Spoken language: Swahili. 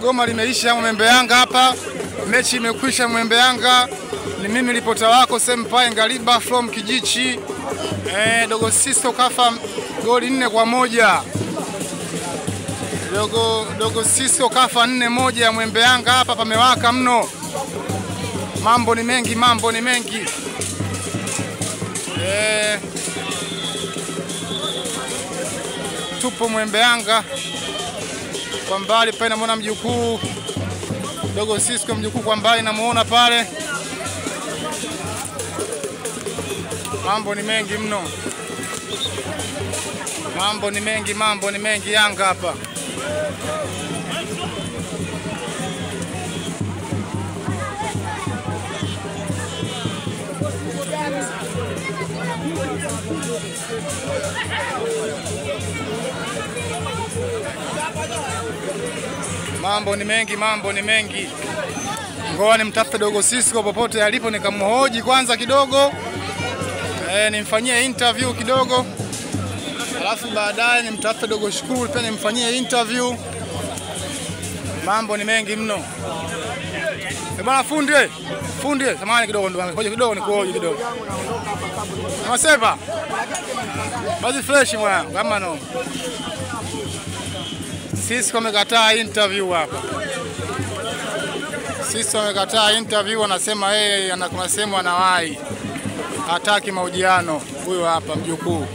Goma limeisha Mwembe Yanga hapa. Mechi imekwisha Mwembe Yanga. Ni mimi ripota wako Sempai Ngaliba from Kijichi. Dogo Sisto kafa goli 4-1. Dogo Sisto kafa 4-1 ya Mwembe Yanga hapa, pamewaka mno. Mambo ni mengi, mambo ni mengi. Tupo Mwembe Yanga. Kwa mbali pale namuona mjukuu Dogo Sisko, mjukuu kwa mbali namuona pale. Mambo ni mengi mno. Mambo ni mengi, mambo ni mengi Yanga hapa. Mambo ni mengi, mambo ni mengi. Ngoja nimtafute Dogo Sisko popote alipo nikamhoji kwanza kidogo. Nimfanyie interview kidogo. Alafu baadaye nimtafute Dogo Shukuru pia nimfanyie interview. Mambo ni mengi mno. Bwana fundi, fundi, samahani kidogo ndugu yangu. Ngoja kidogo nikuhoji kidogo. Masepa. Basi fresh mwanangu, kama no. Sisi wamekataa interview hapa. Sisi wamekataa interview, wanasema yeye kuna sehemu anawahi. Hataki mahojiano. Huyo hapa mjukuu.